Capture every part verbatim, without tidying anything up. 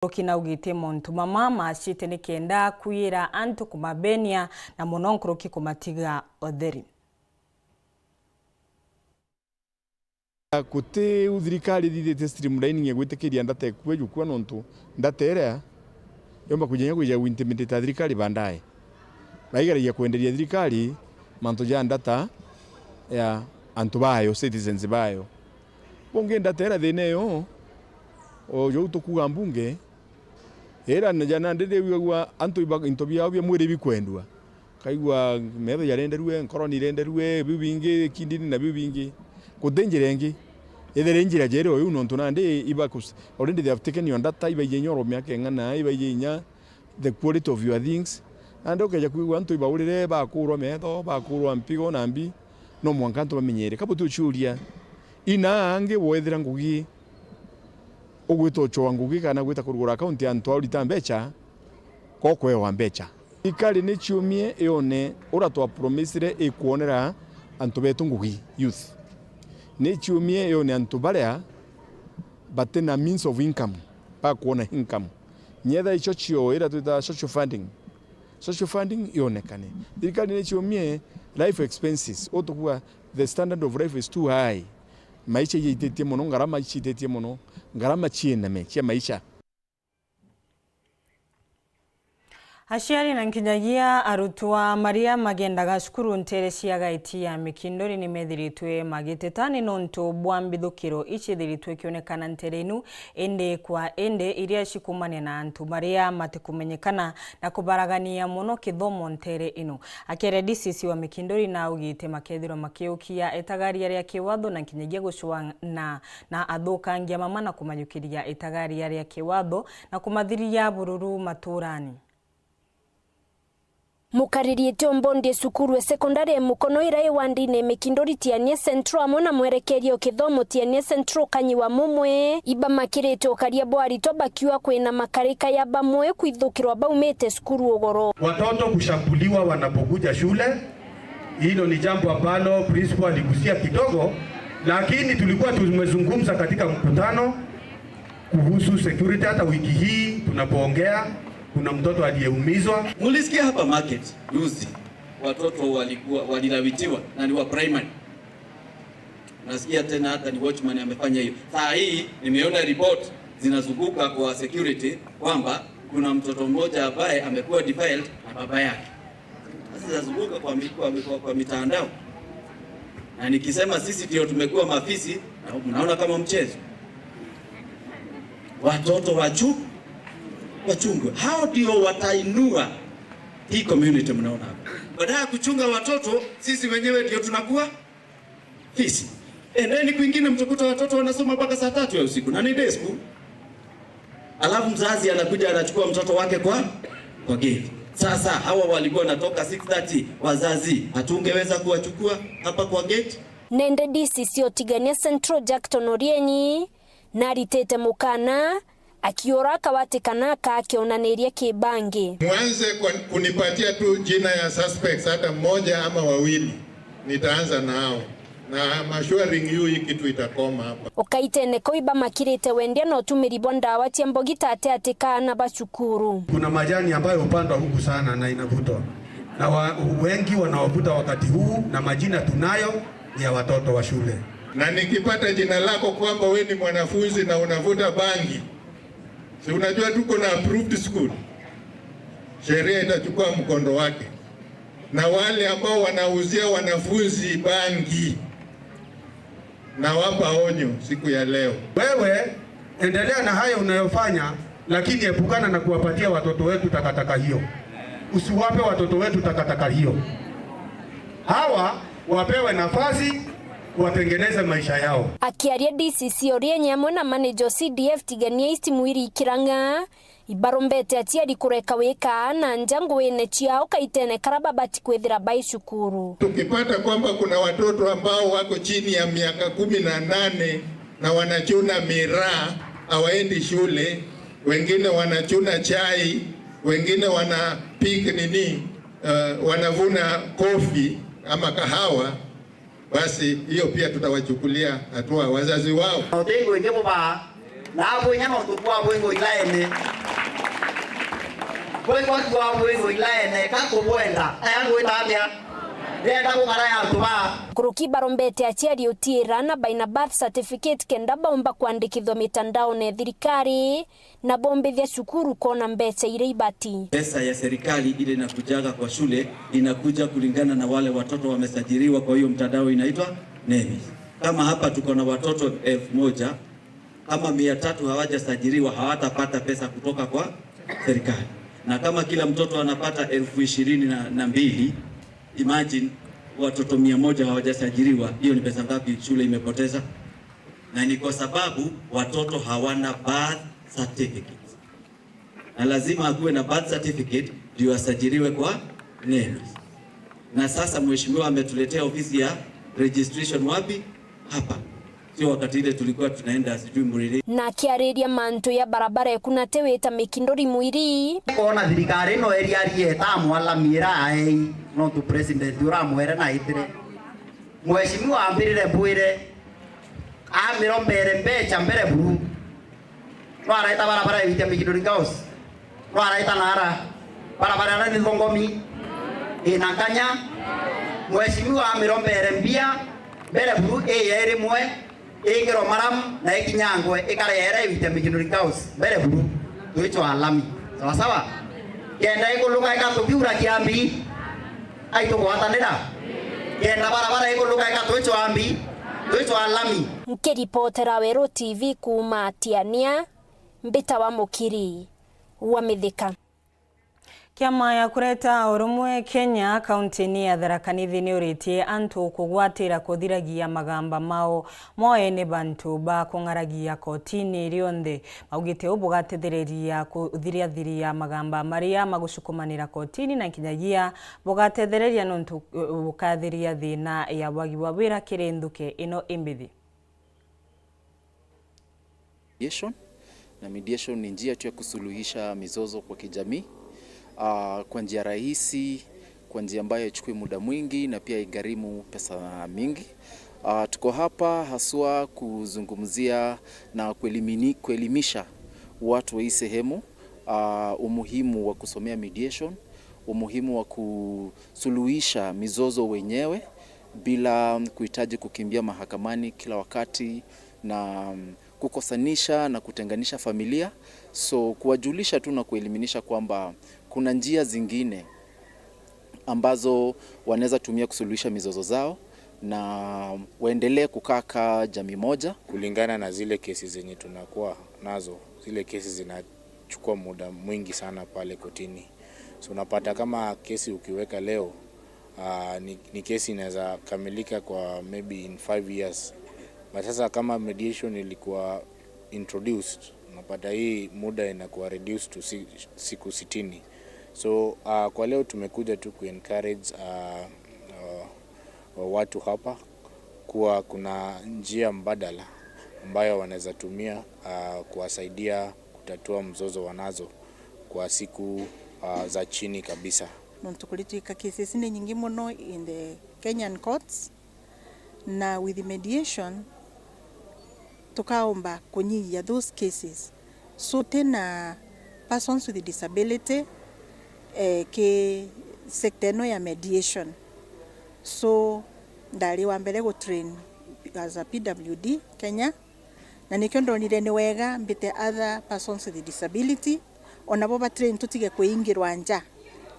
Nkuruki naugite montu mama macite nikenda kwira antu kumabenia na mono nkuruki kumatiga utheri. Guti u thirikari ithithitie streamlining ya gwitikiria ndata ikue jukua, nontu ndata iria yomba kwija inya kwija gu intimidate a thirikari baadaye. Baigeragia kwenderia thirikari mantu ja ndata ya antu bayo, citizens bayo. Bungi ndata iria thina iyo, o jou tukuga mbunge, ira na jana ndiriwigagua antu iba-, into biao bia mwiri bikwendua. Kaigua metho jarenderue, nkoro nirenderue, biu bingi, kidney na biu bingi. Guti njira ingi. Ethira i njira jeri o iu, nontu nandi iba kus-, already they have taken your data, ibaiji inya oro miaka ing'ana, ibaiji inya the quality of your things. Nandi ukeja kwigua antu ibaurire, bakurwa metho, bakurwa mpigo na mbi, no mwanka antu bamenyere. Ka buti uciuria, ina angi wethira ngugi ugwita ucoa ngugi kana gwita kurugura account ya antu aurita mbecha, ko kwewa mbecha. Thirikari ni ciumie yone ura twapromisire ikwonera antu betu ngugi, youth. Ni ciumie yone antu baria batina means of income, bakwona income. Nyetha icio cio ira twita social funding. Social funding yonekane. Thirikari ni ciumie life expenses, utukua the standard of life is too high. Maisha ijaititie mono, ngarama iciititie mono, ngarama ciiname cia maisha. Aciari na nkinyagia arutwa maria magendaga cukuru nteere cia Gaiti ya Mikindori ni methiritwe magiteta ni nontu bwa mbithukiro icithiritwe ikionekana nteere inu, indi kwa indi iria cikumania na antu maria matikumenyekana na kubaragania mono kithomo nteere inu. Akiaria D C C wa Mikindori naugite makethirwa makiukia itagaria ria kiwatho na nkinyagia gucwang'ana na athukangia mama na kumanyukiria itagaria ria kiwatho na kumathiria bururu maturani. Mukariri Tom Bondi cukuru e sekondari e Mukono ira i wandine Mikindori Tiania Central amwe na mwerekeria o kithomo Tiania Central Kanyi wa Mumwe ibamakirite ukaria bwa aritwa bakiuga kwina makarika ya bamwe kwithukirwa baumite cukuru ugoro. Watoto kushambuliwa wanapokuja shule, hilo ni jambo ambalo principal aligusia kidogo, lakini tulikuwa tumezungumza katika mkutano kuhusu security. Hata wiki hii tunapoongea, kuna mtoto aliyeumizwa. Mulisikia hapa market juzi, watoto walikuwa, walilawitiwa na ni wa primary. Nasikia tena hata ni watchman amefanya hiyo. Saa hii nimeona report zinazunguka kwa security kwamba kuna mtoto mmoja ambaye amekuwa defiled na baba yake. Sasa zinazunguka kwa mi-, kwa mi-, kwa, kwa mitandao. Na nikisema sisi ndio tumekuwa mafisi, na mnaona kama mchezo. Watoto wachu-, wachungwe. Hao ndio watainua hii community mnaona hapa. Baada ya kuchunga watoto, sisi wenyewe ndio tunakuwa fisi. Endeni kwingine, mtakuta watoto wanasoma mpaka saa tatu ya usiku, na ni day school. Alafu mzazi anakuja anachukua mtoto wake kwa, kwa gate. Sasa hawa walikuwa wanatoka six thirty, wazazi, hatungeweza kuwachukua hapa kwa gate? Nende D C C o Tigania Central Jackton Orienyi naritite mukana akiura akawati kana akakionaniria ki bangi. Mwanze kwa kunipatia tu jina ya suspects, hata mmoja ama wawili, nitaanza nao. Na I'm assuring you hii kitu itakoma hapa. Ukaitene kau ibamakirite wendia na utumiri bwa ndawa cia mbogi ta ati ati kaana ba cukuru. Kuna majani ambayo hupandwa huku sana na inavutwa. Na wa-, wengi wanaovuta wakati huu, na majina tunayo, ni ya watoto wa shule. Na nikipata jina lako kwamba we ni mwanafunzi na unavuta bangi, si unajua tuko na approved school? Sheria itachukua mkondo wake. Na wale ambao wanauzia wanafunzi bangi, nawapa onyo siku ya leo. Wewe endelea na hayo unayofanya, lakini epukana na kuwapatia watoto wetu takataka hiyo. Usiwape watoto wetu takataka hiyo. Hawa wapewe nafasi watengeneze maisha yao. Akiaria D C C Orienyi amwe na manager o C D F Tigania East Mwiri Ikirang'a, ibarombete aciari kureka wika aana nja nguine ciao kaitene kara babati kwithira bai cukuru. Tukipata kwamba kuna watoto ambao wako chini ya miaka kumi na nane na wanachuna miraa, hawaendi shule, wengine wanachuna chai, wengine wana pick nini, eh, wanavuna coffee ama kahawa, basi hiyo pia tutawachukulia hatua wazazi wao. Uteithio ingi bubaa Na abwinya nontu bwa bwingo ilaene. Bwingo bwa bwingo ilaene, ka kubwenda, aya ngwita atia? Ndenda gukara ya antu ba. Nkuruki barombete aciari utiira na baina birth certificate kenda baumba kwandikithwa mitandaone ya thirikari, na bombithia cukuru koona mbeca iria ibati. Pesa ya serikali ile inakujaga kwa shule, inakuja kulingana na wale watoto wamesajiliwa kwa hiyo mtandao inaitwa nebi. Kama hapa tuko na watoto elfu moja, kama mia tatu hawajasajiliwa, hawatapata pesa kutoka kwa serikali. Na kama kila mtoto anapata elfu ishirini na mbili, imagine watoto mia moja hawajasajiliwa, hiyo ni pesa ngapi shule imepoteza? Na ni kwa sababu watoto hawana birth certificate. Na lazima akuwe na birth certificate ndio asajiliwe kwa nebi. Na sasa mheshimiwa ametuletea ofisi ya registration wapi? Hapa. Sio wakati ile tulikuwa tunaenda sijui Muriri. Na akiariria mantu ya barabara ekunate wita Mikinduri Mwiri. Koona thirikari ino iriarie itaamwalamiira aei, nontu president uramwere na aitire. Mheshimiwa ambirire bwire, amirombere mbeca mbere buru. Nwaraita barabara ya Witya Mikinduri Girls. Nwaraita naara. Barabara ira ni thongomi. Ina nkanya. Mheshimiwa amirombere mbia mbere buru ii ya irimwe. Ikirwe maramu na ikinyangwe ikare yaira iwite Mikinduri Girls mbere buru twicwa alami. Sawa sawa? Kenda ikuluka ikatukiura kiambi, ai tugwatanira. Kenda barabara ikuluka ikatwicwa ambi, twicwa alami. Nkiripotera Weru T V kuuma Tiania, mbitawa Mukiri wa Mithika. Kiama ya kureta urumwe Kenya, kaunti-ini ya Tharaka Nithi, ni uritie antu kugwatira kuthiragia magamba mao moe ni bantu ba kung'aragia kotini rionthe. Maugite uu bugatethereria kuthirathiria magamba maria magucukumanira kotini, na nkinyagia bugatethereria nontu, uh, bukathiria thina ya wagi wa wira kiri nthuke ino imbithi. Mediation. Na mediation ni njia tu ya kusuluhisha mizozo kwa kijamii, ah, kwa njia rahisi, kwa njia ambayo haichukui muda mwingi na pia haigharimu pesa mingi. Ah, tuko hapa haswa kuzungumzia na kuelimini-, kuelimisha watu wa hii sehemu, ah, umuhimu wa kusomea mediation, umuhimu wa kusuluhisha mizozo wenyewe bila kuhitaji kukimbia mahakamani kila wakati na, mm, kukosanisha na kutenganisha familia. So, kuwajulisha tu na kuelimisha kwamba kuna njia zingine ambazo wanaweza tumia kusuluhisha mizozo zao na waendelee kukaa kaa jamii moja. Kulingana na zile kesi zenye tunakuwa nazo, zile kesi zinachukua muda mwingi sana pale kotini. So, unapata kama kesi ukiweka leo, ah, ni, ni kesi inaweza kamilika kwa maybe in five years. But sasa kama mediation ilikuwa introduced, unapata hii muda inakuwa reduced to si-, siku sitini. So, ah, kwa leo tumekuja tu ku-encourage, ah, ah, watu hapa kuwa kuna njia mbadala ambayo wanaweza tumia, ah, kuwasaidia kutatua mzozo wanazo kwa siku, ah, za chini kabisa. Nontu kuritwika cases ni nyingi mono in the Kenyan courts, na with mediation tukaomba kunyihia those cases. So, twina persons with disability, eh, ki sector ino ya mediation. So, ndari wa mbere gu train as a P W D Kenya, na nikio ndonire ni wega mbite other persons with disability, onabo ba train, tutige kuingirwa nja.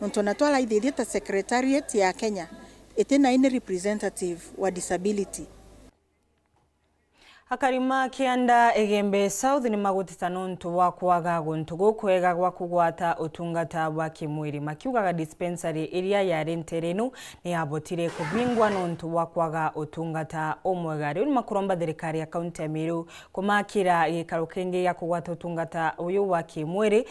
Nontu ona twaraithithia ta secretariat ya Kenya, itina ini representative wa disability. Akari ma kianda Igembe South ni maguteta nontu bwa kwaga guntu gukwega gwa kugwata utungata bwa kimwiri, makiugaga dispensary iria yari nterenu ni yabotire kubingwa nontu bwa kwaga utungata umwega. Riu ni makuromba thirikari ya kaunti ya Meru kumakira gikaro kingi gia kugwata utungata uyu wa kimwiri,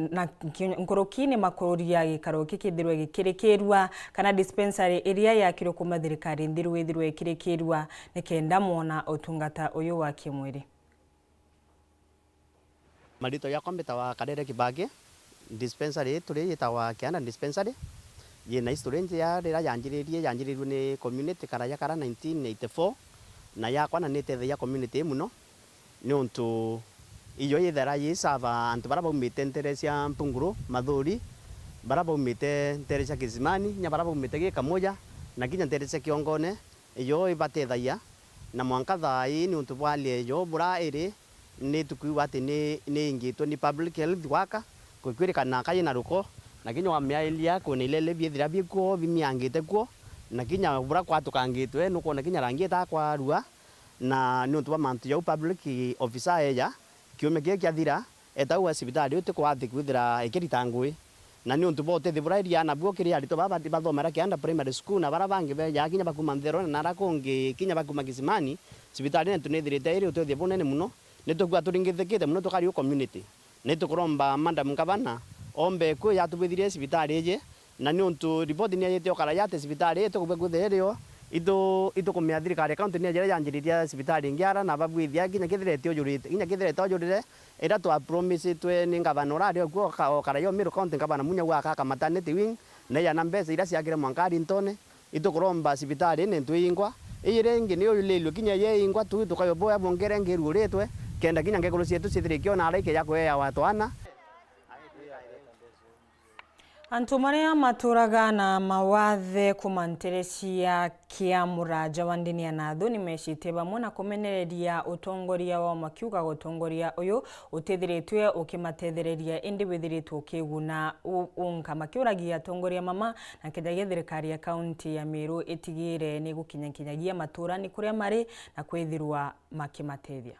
na nki-, nkuruki ni makururia gikaro giki kithirwe gikirikirua, kana dispensary iria yakirwe kuuma thirikari nthiru ithirwe ikirikirua, nikenda mwona utungata uyu wa kimwiri. Maritwa jakwa mbitawa Karere Kibaki. Dispensary ii turi yitawa Kianda Dispensary. Yina history njega riria yanjiririe, yanjiririrue ni community kara ja kara nineteen eighty-four, na yakwa na ni itethagia community ii mono, niuntu Iyo yithera yisava antu baria baumite ntere cia Mpunguru, Mathuri, baria baumite ntere cia Kisimani, kinya baria baumite Gikamuja, na kinya ntere cia Kiongone. Iyo ibatethagia, na mwanka thaa ii niuntu bwa hali iyo buria iri, ni tukwigua ati ni, ni ingitwe ni public health worker, gukwirikana ka yina ruko, na kinya wamiairia kwina ilele biithira bikuo, bimiangite kuo, na kinya buria kwatukangitwe, nukwona kinya rangi itakwarua, na niuntu bwa mantu jau public officer eja, kiumia kii kiathira, eta uu wa cibitari uti kwati kwithira ikirita ngui. Na niuntu bwa utethio buria iria nabuo kiri aritwa baba bathomera Kianda Primary School na baria bangi beejaga kinya bakuma Nthero na nara kungi kinya bakuma Kisimani, cibitari yetu nithirite iri utethio bunene muno. Nitukwigua turingithikite muno tukari u community. Nitukuromba Madam Gavana ombe kwi yatubwithirie cibitari iji, na niuntu ripoti ni yajite ukara yati cibitari iji tukubua kwithira irio, itu, itukumia thirikari ya county ni yajire yanjiriria cibitari ingi ara na babwithia kinya kethira itiujurite, kinya kethira itaujurire, iria twa promisitwe ni ngavana uria ari okuo, oka-, okara yo Meru County, Ngavana Munya gwa akaka maternity wing, na ijana mbeca iria ciakire mwanka Arintone. Itukuromba cibitari ii ni ntu iingwa, iji ringi ni yulilue kinya yeingwa tu, tukayo boya bwongere ngiruritwe, kenda kinya ngekuru cietu ciithire ikiona araike ya kueawa twana. Antu maria maturaga na mawathe kuma ntere cia Kiamuraja wa ndini ya Nathu ni mecitie bamwe na kumenereria utongoria wao, makiuga utongoria uyu utithiritwe ukimatethereria, indi withiritwe ukiguna u-, unka, makiuragia atongoria mama na kinya thirikari ya kaunti ya Meru itigire ni gukinyakinyagia maturani kuria mari na kwithirwa makimatethia.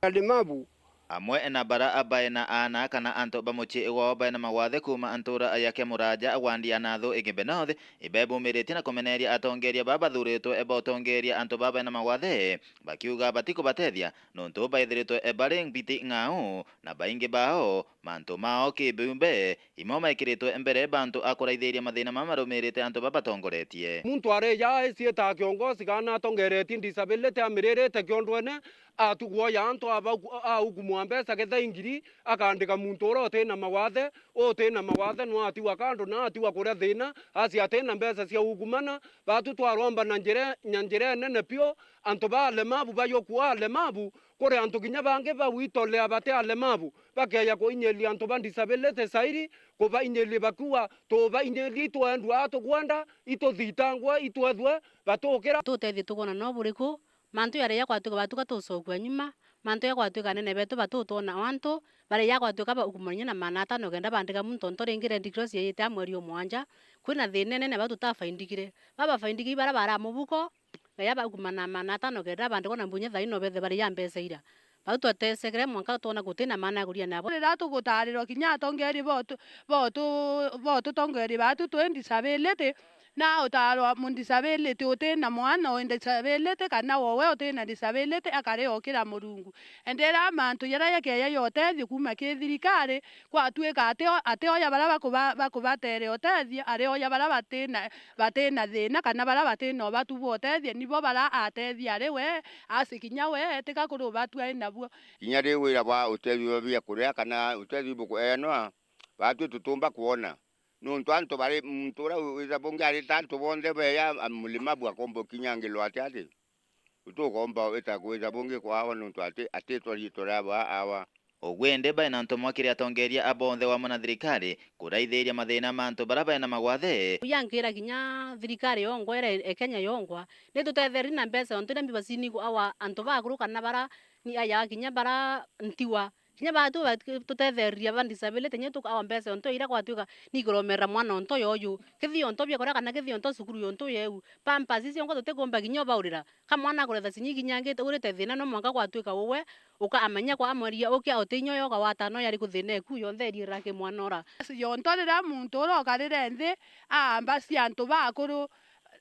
Alimabu. Amwe na bara abae na aana kana antu ba mucii gwao bae na mawathe kuuma ntura ya Kiamuraja wandi ya Nathu Igembe North, ibebumiritie na kumeneria atongeria baba bathuritwe ba utongeria antu baba na mawathe, bakiuga batikubatethia nontu baithiritwe bari mbiti ng'au, na baingi bao mantu mao kibiumbe imo mekiritwe mbere bantu a kuraithiria mathina mama marumirite antu babatongoretie. Muntu arija aiciita kiongozi kana atongeretie disability amiririte kiondwene, atugwa ya antu aba-, aukumwa mbeca getha ingiri, akaandika muntu uria uti na mawathe, uti na mawathe no atigwa kando na atigwa kuria thina, aci ati na mbeca cia ukumana. Batu twaromba na njira, na njira nene piu, antu ba alemavu bayukua alemavu, kuri antu kinya bangi bawitolea bati alemavu, bakeeja kuinyiria antu ba disability sairi, kubainyiria bakiuga, tubainyiria itwendwa, tukwenda, ituthitangwe, itwethwe batukira. Tutethie tukwona no buriku, mantu jaria jakwatuika batuka tucokua nyuma, mantu jakwatuika anene betu batutwona o antu, baria jakwatuika baukumania na maana atano kenda bandika muntu onto ringi Red Cross yaite a mweri o mwanja, kwina thina inene bau tutafaindikire. Babafaindikire baria bara mubuko, Aya bauma na maana atano kenda bandikwa na mbunya thaino bethe bari ya mbeca ira. Bau twatesegere mwanka twona gutina maana ya kuria nabo. Riria tugutarirwa kinya atongeri botu, botu, botu tongeri batu twi disability, na utarwa mu disability utina mwana wi disability, kana wowe utina disability, akari okira Murungu. Endeera mantu jaria jakeeja ja utethio kuuma ki thirikari, gwatuika atio, atioya baria bakuba-, bakubatere utethio, arioya baria batina, batina thina, kana baria batina ubatu bwa utethio, nibo baria atethia ari we, aci kinya we, tika kuri ubatu ai nabuo. Kinya riu wira bwa utethio bwa bia kuria kana utethio bukueanwa, batwi tutumba kwona. Nontu antu bari, muntu uria wi Thabungi ari ta antu bonthe beeja, a, mulima bwakomba ukinyangirwa ati ati. Utukomba wita kwi Thabungi kwaawa nontu ati, atitwa riitwa riawe aawa. Ugwe indi bae na ntumwa kiri atongeria a bonthe wamwe na thirikari kuraithiria mathina ma antu baria bae na magwathe. Uyangira kinya thirikari yongwa iria e Kenya yongwa, nitutetherie na mbeca ontu iria mbibacinigwa awa antu bakuru kana baria ni aya kinya baria ntiwa. Kinya batu ba-, tutetheria ba disability, kinya tukawa mbeca onto iria gwatuika ni ikuromerera mwana onto yoyu. Kithio onto bia kuria kana kithio onto cukuru yonto yeu. Pampers icio ngo tutikumba kinya ubaurira. Ka mwana akuretha cinyi kinyangite urite thina no mwanka gwatuika uwe, ukaamenya kwa amweria ukia uti inya uyo ugawatana uyo ari kuthina eku yonthe iriira ki mwana ura. Yonto riria muntu ura ukarire nthi, aamba cia antu bakuru,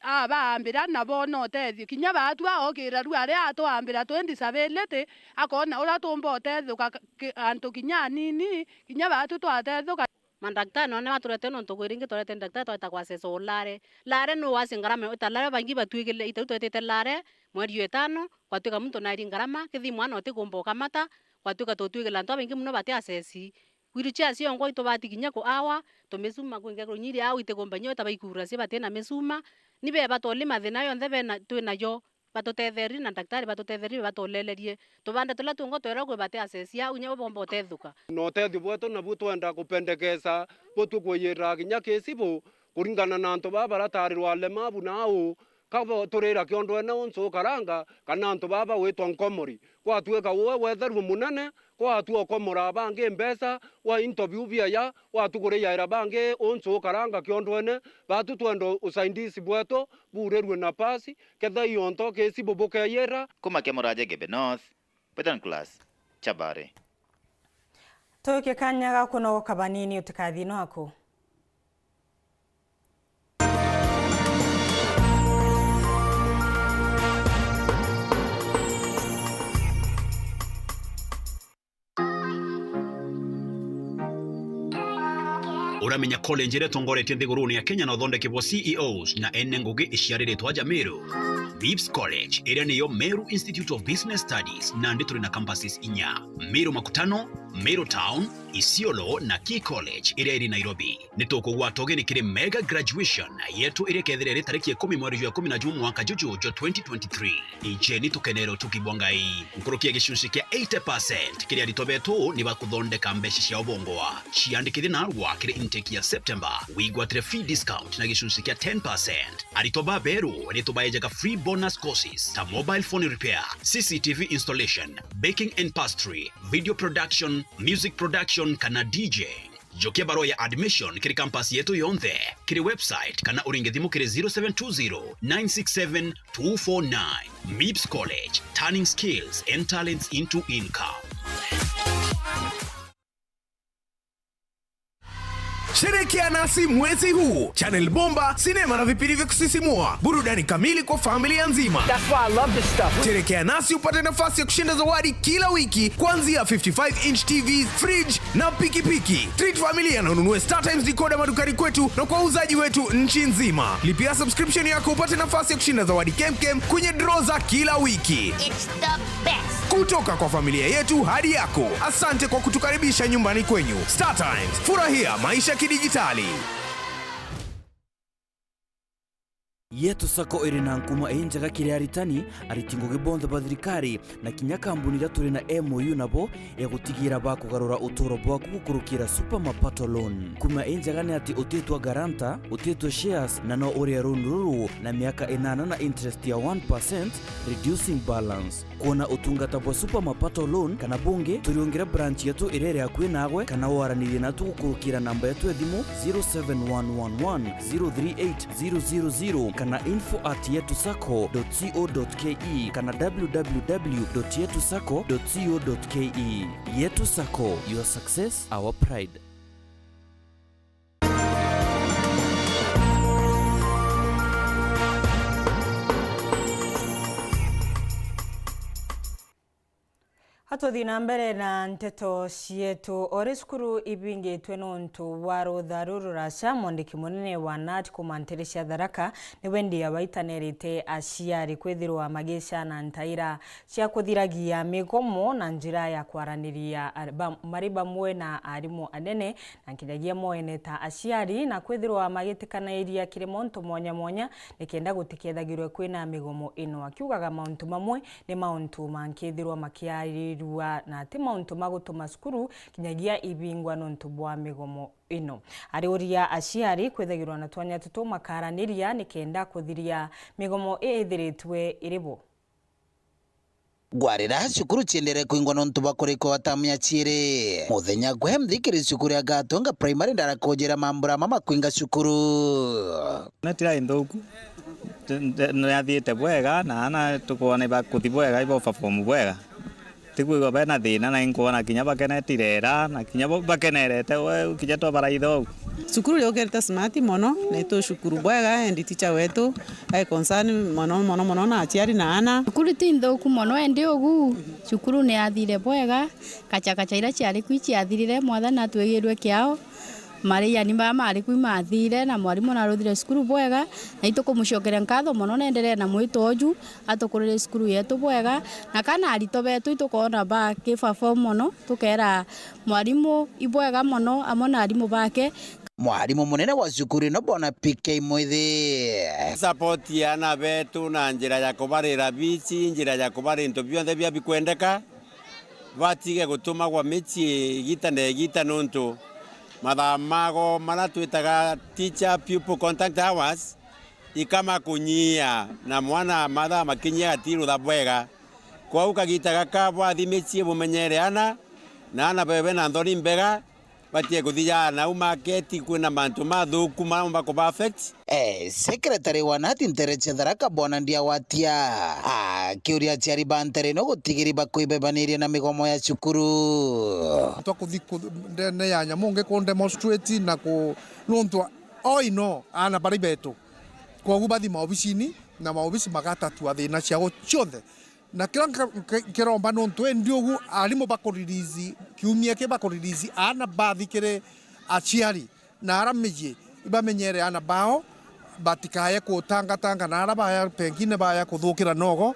abaambira na boona utethio. Kinya baatu aokira riu aria atwambira twi disability, akoona uria tuumba utethioka ki-, antu kinya anini, kinya baatu twatethioka. Mandaktari none baturete nontu kwi ringi twarete ndaktari tweta kwa Seso Lare. Lare nu waci ngarama yo, ita Lare baingi batwigile, itau twetete Lare mweri wa itano, gwatuika muntu nairi ngarama, kithi mwana utikumba ukamata, gwatuika tutwigila antu babaingi muno bati acesi. Wheelchair ciongwa itubati kinya kuawa, tumisuma kwingia kunyiri au itikumba nyo itabaikura cia batina misuma, ni beba toli mathina yonthe bena, twinayo. batutetherie na ndagitari batutetherie, batulelerie. Tubande turia tungo tweragwe bati asesia, au inya bo bomba utetheka. Na utethio bwetu nabu twenda kupendekesa butwi kwiyirira kinya kisibu kuringana na antu baa baratarirwa alemavu na au, ka bo turira kiondwene unsu ukaranga, kana antu baa bagwitwa nkomori. Kwatuika uwe wetherua munene, kwatua ukomora bangi mbeca, wa into biu biaya, watu kuriyaira bangi unsu ukaranga kiondwene, batu twenda usaidizi bwetu, burirue nafasi, ketha ionto kisibu bukeyira. Kuma Kemuraje Gebe North, Peter Nicholas, Chabari. Tuike kanya ga kunogoka banini, utikathii nwaku. Uramenya college iria itongoretie nthigurune ya Kenya na uthondeki bwa C E Os na ene ngugi iciariritwe aja Meru? Meeps College, iria niyo Meru Institute of Business Studies, nandi turi na campuses inya: Meru Makutano, Meru Town, Isiolo na Key College iria iri Nairobi. Ni tukugwata ugeni kiri mega graduation yetu iria ikethira iri tariki ikumi mweri jwa ikumi na jumwa mwaka juju jwa twenty twenty-three. Ijeni tukenere utugi bwa Ngai. Nkuruki ya gicunci kia eighty percent kiri aritwa betu ni bakuthondeka mbeca cia ubongwa. Ciandikithie narua kiri intake ya September, wigwatire fee discount na gicunci kia ten percent. Aritwa baberu ni tubaejaga free bonus courses ta mobile phone repair, C C T V installation, baking and pastry, video production, music production kana D J. Jukia barua ya admission kiri campus yetu yonthe kiri website kana uringe thimu kiri zero seven two zero nine six seven two four nine. Meeps College, turning skills and talents into income. Sherekea nasi mwezi huu. Channel bomba, sinema na vipindi vya kusisimua, burudani kamili kwa familia nzima. That's why I love this stuff. Sherekea nasi upate nafasi ya kushinda zawadi kila wiki, kuanzia fifty-five inch T Vs, fridge na pikipiki. Treat familia na ununue StarTimes decoder madukani kwetu na kwa wauzaji wetu nchi nzima. Lipia subscription yako upate nafasi ya kushinda zawadi kemkem kwenye draw za kila wiki. It's the best. Kutoka kwa familia yetu hadi yako, asante kwa kutukaribisha nyumbani kwenyu. StarTimes, furahia maisha kidijitali. Yetu Sacco iri na nkuma injega kiri aritani, ariti ngugi bonthe ba thirikari, na kinya kambuni iria turi na M O U nabo, ya gutigira bakugarura uturo bwaku gukurukira Super Mapato Loan. Nkuma injega ni ati utitwa guarantor, utitwa shares, na no urie loan ruru na miaka inana na interest ya one percent, reducing balance. Kwona utungata bwa Super Mapato Loan kana bungi, turiungire branch yetu iria iri akui nagwe, kana waranirie natu gukurukira namba yetu ya thimu zero seven one one one zero three eight zero zero zero kana info at yetu sacco dot co dot ke kana w w w dot yetu sacco dot co dot ke. Yetu Sacco, your success, our pride. Atuthi na mbere na nteto cietu. Ori cukuru ibingitwe nontu bwa rutha rururaca, mwandiki munene wa nat kuma ntere cia Tharaka niwe ndi abaitanerite aciari kwithirwa magicana ntaira cia kuthiragia migomo na njira ya kwaraniria ar-, ba-, mari bamwe na arimu anene na nkinyagia mwene ta aciari, na kwithirwa magitikanairia kiri montu mwanya mwanya nikenda gutikethagirwe kwina migomo ino. Akiugaga mauntu mamwe ni mauntu mankithirwa makiarirua na ti mauntu ma gutuma cukuru kinyagia ibingwa nontu bwa migomo ino. Ariuria aciari kwithagirwa na twanya tutu makaraniria nikenda kuthiria migomo iithiritwe iri bo. Gwarira cukuru ciendere kwingwa nontu bwa kurikwa gwa tamu ya ciiri. Muthenya gwe mthikiri cukuru ya Gatonga Primary ndarakujira mambura mama kwinga cukuru. Na tira inthuku. Nde-, nde-, nathiite bwega, na ana tukwona ibakuthi bwega, iba perform bwega. Tikwigua bena thina, na inkwona kinya bakenete irera, na kinya bo bakenerete, we, kinya twabaraitha uu. Cukuru yukirite smart mono, na itucukuru bwega, and teacher wetu ai concern mono, mono, mono na aciari na ana. Cukuru ti nthuku mono, endi ugu, cukuru ni yathire bwega, kachakacha iria ciari ku iciathirire, Mwathani atwigirue kiao. Mariani maya mari ku imathire, na mwarimu naruthire cukuru bwega, na itukumucokeria nkatho mono, nenderee na mwito uju, atukurire cukuru yetu bwega, na kana arito betu itukoona bakiperform mono, tukera mwarimu ibwega mono amwe na arimu bake. mwarimu munene wa cukuru ino, Bwana P K Mwithi. Support ya aana betu na njira ya kubarira bici, njira ya kubari into bionthe bia bikwendeka, batige gutumagwa micii igita na igita, nontu mathaa mago maria twitaga teacher pupil contact hours ikamakunyia, na mwana mathaa makinyia agatirutha bwega. Kwou kagita gaka bwathi micii bumenyere aana, na aana bawe bena nthoni mbega, batige kuthijaa nau market, kwina mantu mathuku maraumba kuba affect. Eh, secretary wa Nati ntere cia Tharaka, Bwana Ndiawatia, akiuria aciari ba ntere ino gutigiri bakwibebaniria na migomo ya cukuru. Twakuthi ku-, ndene ya Nyamungi ku demonstrate na ku-, nontu all in all, aana bari betu. Kwogu bathi maobicini, na maobisi magatatua thina ciao cionthe. Na kiria nka-, nka-, nkiromba nontu indi ugu arimu bakurelease, kiumia ki bakurelease aana bathi kiri aciari na ara miji, ibamenyere aana bao, batikaye kutangatanga na ara baya pengine baya kuthukira nogo.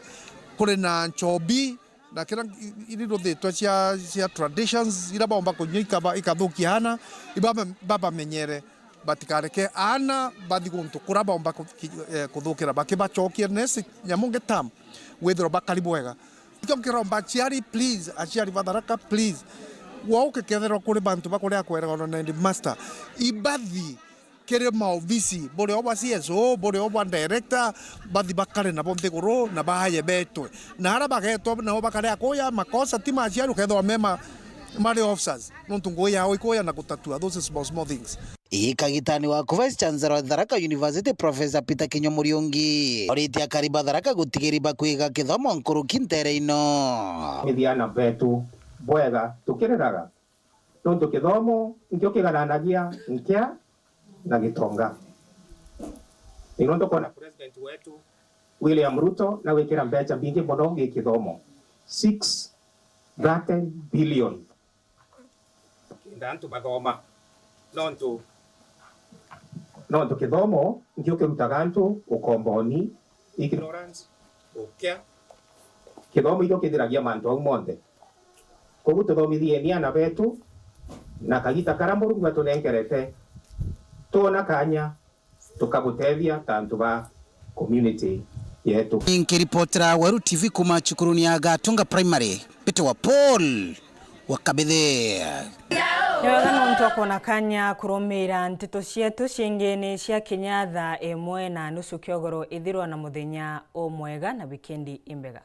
Kuri na nchobi, na kiria i-, iri ruthitwa cia, cia traditions, ira baumba kunyua ikaba-, ikathukia aana, ibaba-, babamenyere. Batikareke aana bathi guntu kura baumba ku-, ki-, eh, kuthukira, bakibacokia next Nyamungi term, withirwa bakari bwega. Nikio nkiromba aciari, please, aciari ba Tharaka, please, wauke kethirwa kuri bantu bakuria kweragwa na headmaster, ibathi kiri maobisi, buri o bwa C S O, buri o bwa director, bathi bakare nabo nthiguru na baaye betwe. Na ara bagetwa nabo bakare akuya, makosa ti ma aciari, ukethirwa mema mari officers, nontu ngui yao ikuya na gutatua those small, small things. Ii kagitani waku, Vice Chancellor wa Tharaka University, Professor Peter Kinyo Muriungi, oritie akari ba Tharaka gutigiri bakwiga kithomo nkuruki ntere ino. Ithiana betu bwega tukiriraga, nontu kithomo nikio kigananagia nkia na gitonga. Ni nontu kwona President wetu William Ruto na gwikira mbeca mbingi mono gi kithomo, six thirty billion. Kenda antu bathoma. Nontu, nontu kithomo nikio kirutaga antu ukomboni, ignorance, ukia. Kithomo ikio kithiragia mantu au monthe. Koguo tuthomithieeni aana betu, na kagita karia Murungu atunengerete, twona kanya tukagutethia ta antu ba community yetu. Nkiripotera Weru T V kuma cukuruni ya Gatunga Primary, mbitagwa Paul wa Kabithi. Ni wega nontu akwona kanya kurumira nteto cietu ciingi ni cia kinya thaa imwe na nusu kiogoro. Ithirwa na muthenya umwega na wikendi imbega.